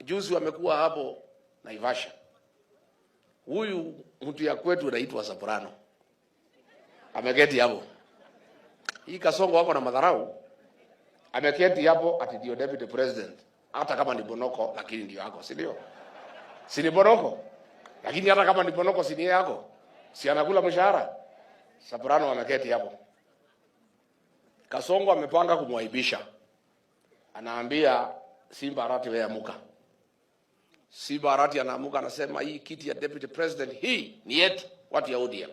Juzi wamekuwa hapo Naivasha. Huyu mtu ya kwetu anaitwa Soprano. Ameketi hapo. Hii Kasongo wako na madharau. Ameketi hapo ati ndio deputy president. Hata kama ni Bonoko lakini ndio yako, si ndio? Si ni Bonoko? Lakini hata kama ni Bonoko si ni yako. Si anakula mshahara? Soprano ameketi hapo. Kasongo amepanga kumwaibisha. Anaambia Simba Arati, wewe amuka. Simba Arati anaamuka anasema hii kiti ya deputy president hii ni yetu watu ya ODM.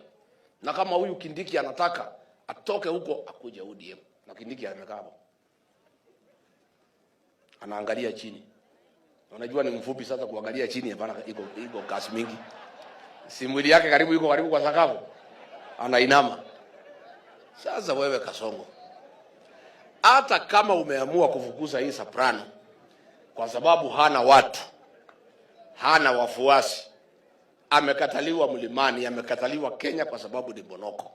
Na kama huyu Kindiki anataka atoke huko akuje ODM. Na Kindiki amekaa hapo. Anaangalia chini. Unajua ni mfupi sasa kuangalia chini hapana, iko kasi mingi. Si mwili yake karibu iko karibu kwa sakafu. Anainama. Sasa wewe Kasongo, hata kama umeamua kufukuza hii Soprano kwa sababu hana watu, hana wafuasi, amekataliwa mlimani, amekataliwa Kenya kwa sababu ni Bonoko.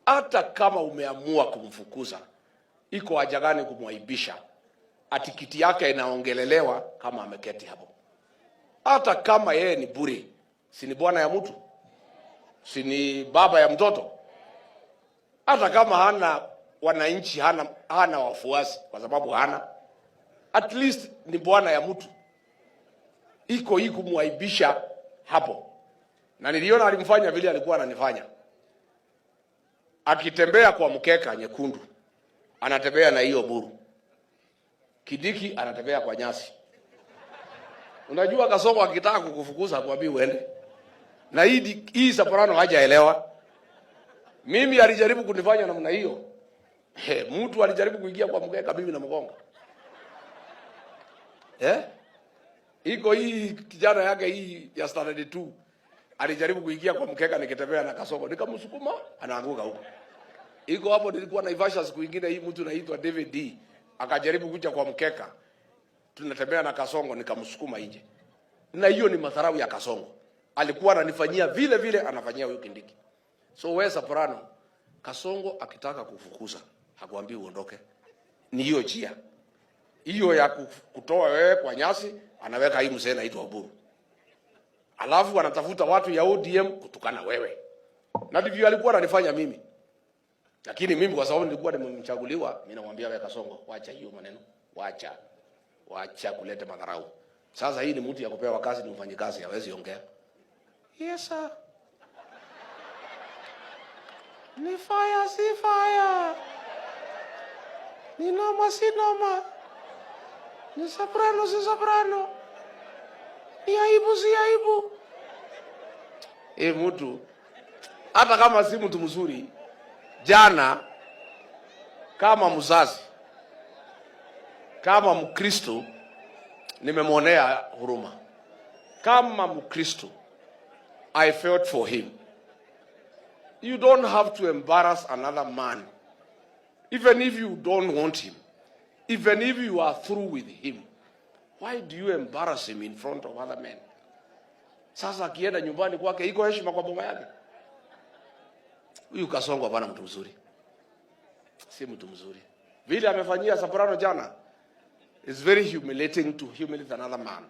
Hata kama umeamua kumfukuza, iko haja gani kumwaibisha? Ati kiti yake inaongelelewa kama ameketi hapo. Hata kama yeye ni bure, si ni bwana ya mtu, si ni baba ya mtoto? Hata kama hana wananchi, hana wafuasi, kwa sababu hana, at least ni bwana ya mtu. Iko hii kumwaibisha hapo, na niliona alimfanya vile alikuwa ananifanya, akitembea kwa mkeka nyekundu, anatembea na hiyo buru. Kindiki anatembea kwa nyasi. Unajua Kasongo akitaka kukufukuza akwambie uende. Na hii Soprano hajaelewa. Mimi alijaribu kunifanya namna hiyo. He, mtu alijaribu kuingia kwa mkeka mimi na mgonga. Eh? Iko hii kijana yake hii ya standard 2 alijaribu kuingia kwa mkeka nikitembea na Kasongo, nikamsukuma anaanguka huko. Iko hapo nilikuwa Naivasha siku nyingine, hii mtu naitwa David D akajaribu kuja kwa mkeka, tunatembea na Kasongo nikamsukuma nje. Na hiyo ni madharau ya Kasongo. Alikuwa ananifanyia vile vile anafanyia huyu Kindiki. So wewe Soprano, Kasongo akitaka kufukuza, hakuambii uondoke. Ni hiyo njia. Hiyo ya kutoa wewe kwa nyasi, anaweka hii mzee anaitwa Oburu. Alafu anatafuta watu ya ODM kutukana wewe. Na ndivyo alikuwa ananifanya mimi. Lakini mimi kwa sababu nilikuwa nimemchaguliwa, mimi namwambia wewe Kasongo, wacha hiyo maneno, wacha. Wacha kuleta madharau. Sasa hii ni mtu ya kupewa kazi, ni mfanyikazi, hawezi ongea. Yes sir. Ni fire si fire. Ni noma si noma. Ni soprano si soprano. Ni aibu si aibu. Eh, mtu hata kama si mtu mzuri, jana kama mzazi, kama Mkristo nimemwonea huruma. Kama Mkristo I felt for him. You don't have to embarrass another man. Even if you don't want him, even if you are through with him, why do you embarrass him in front of other men? Sasa akienda nyumbani kwake iko heshima kwa boma yake? Huyu Kasongo hapana mtu mzuri. Si mtu mzuri. Vile amefanyia Soprano jana is very humiliating to humiliate another man.